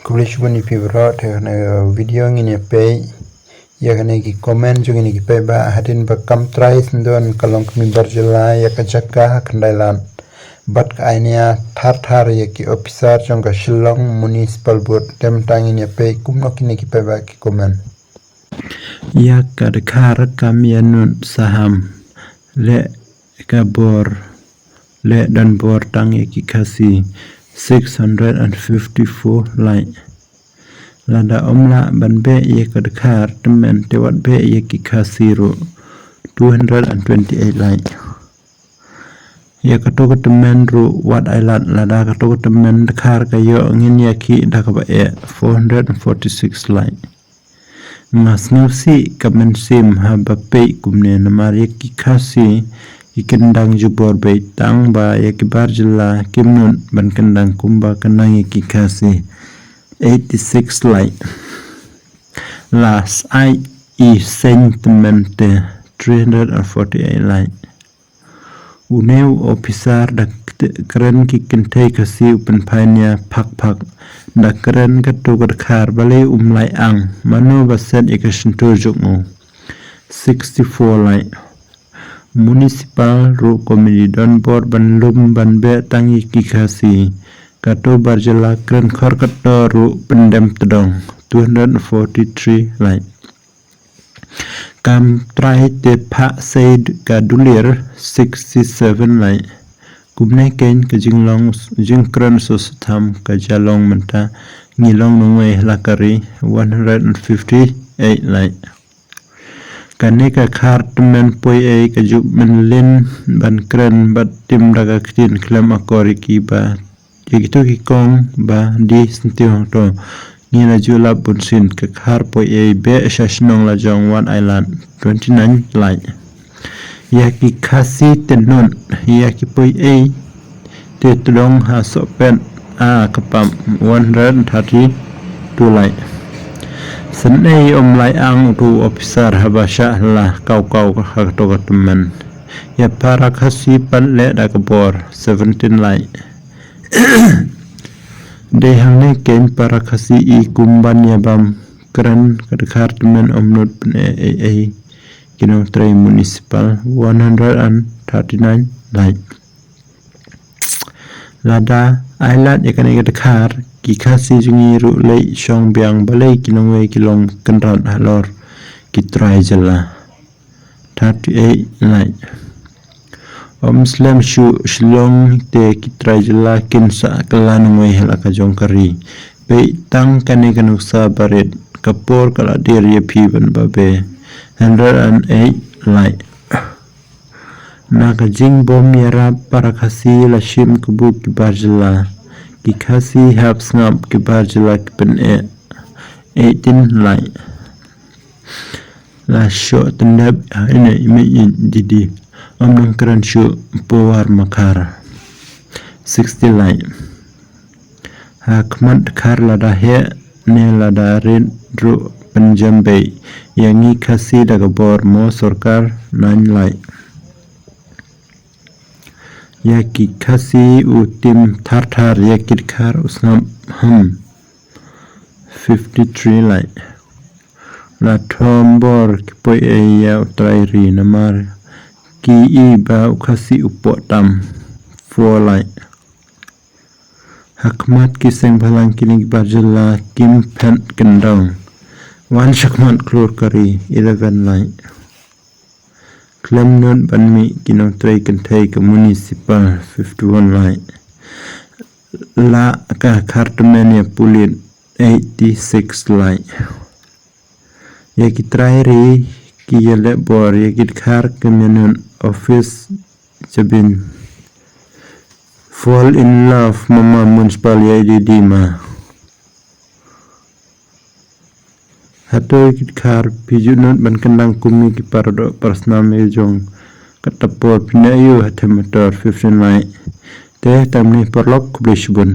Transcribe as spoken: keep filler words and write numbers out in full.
Khublei shibun ïa phi baroh, te ha kane ka video ngin ïa peit ïa kine ki comment jong kine ki paidbah. Hadien ba kam trai syndon ka Longkmie Bar Jylla ïa ka jaka ha Khyndailad bad ka ai nia thar thar ïa ki ophisar jong ka Shillong Municipal Board. Te mynta ngin ïa peit kumno kine ki paidbah ki comment. Ïa ka dkhar kam ïa nud saham, leh ka bor, leh don bor tang ïa ki Khasi, six hundred and fifty-four laich. Lada ym lah ban beh ïa ka dkhar tymmen te wat beh ïa ki Khasi ruh, two hundred and twenty-eight laich. Ïa kato ka tymmen ruh wat ai lad, lada kato ka tymmen dkhar ka ïoh ngin ïa khih da kaba eh, four hundred and forty-six laich. Nga sngewsih ka mynsiem haba peit kumne, namar ïa ki Khasi ki kyndang jubor beit, tang ba ïa ki Bar Jylla kim nud ban kyndang kumba kyndang ïa ki Khasi, eighty-six laich. La sait i seng tymmen te, three hundred and forty-eight laich. Une u ophisar da kren ki kynthei Khasi u pynphai nia phak phak, da kren kato ka dkhar, balei um lait ang, mano ba set ïa ka shyntur jong u. Sixty-four laich. Municipal ruh committee don bor ban lum ban beh tang ïa ki Khasi. Kato Bar Jylla kren khor kato ruh pyndem tdong, two hundred forty-three laich. Kam trai te phah sei ka dulir, sixty-seven laich. Kumne kein ka jinglong jingkren sohstham ka jia long mynta, ngi long nongwei ha la ka ri, one hundred and fifty-eight laich. Kane ka dkhar tymmen poi ei ka ju mynlin ban kren bad tim da ka ktien khlem akor ïa ki ba ïa kito ki kong ba die syntiew hangto. Ngi la ju lap bunsien, ka dkhar poi ei beh sha shnong la jong, wat ai lad, twenty-nine laich. Ïa ki Khasi te nud, ïa ki poi ei te tdong ha sohpet, a ka pam, one hundred thirty-two laich. Sngewsih ym lait ang uto u ophisar haba shah la kaw kaw ha kato ka tymmen. Ïa para Khasi pat leh da ka bor, seventeen laich. Dei hangne kein para Khasi i kumban ïa bam kren ka dkhar tymmen ym nud pyneh ei ei, ki nongtrei municipal, one hundred and thirty-nine laich. Lada ai lad ïa kane ka dkhar, ki Khasi jong ngi ruh leit shong biang, balei ki nongwei ki long kynrad halor ki trai jylla. Thirty-eight laich. Ym slem shuh, Shillong te ki trai jylla kin sah kylla nongwei ha la ka jong ka ri. Peit tang kane ka nuksa barit, ka por ka la dier ïa phi ban babe. Hundred and eight laich. Na ka jingbym ïarap para Khasi la shim kabu ki bar jylla. Ki Khasi hap sngap, ki bar jylla ki pyneh. Eighteen laich. La shoh tyndep ha ine i mei i didi. Ym nang kren shuh, Pawar Makhar. Sixty laich. Ha khmat dkhar lada heh ne lada rit ruh pynjem beit ïa ngi Khasi da ka bor mo sorkar, nine laich. Ïa ki Khasi u tim thar thar, ïa ki dkhar u sngap ham. Fifty-three laich. La thombor ki poi ei ïa u trai ri namar ki i ba u Khasi u poh tam. Four laich. Ha khmat ki seng bhalang kine ki bar jylla kim phet kyndong. Wan sha khmat khlur ka ri, eleven laich. Khlem nud ban mih ki nongtrei kynthei ka municipal, fifty-one laich. La ka khar tymmen ïa pulit, eighty-six laich. Ïa ki trai ri ki ïaleh bor, ïa ki dkhar ki mynnud office jabin. Fall in love mama municipal ïa i didi ma. Hato ïa ki dkhar phi ju nud ban kyndang kum ïa ki paradoh parasnam ïa jong kata por phi neh ïa u ha them motor, fifteen laich. Te tang mynne paralok, khublei shibun.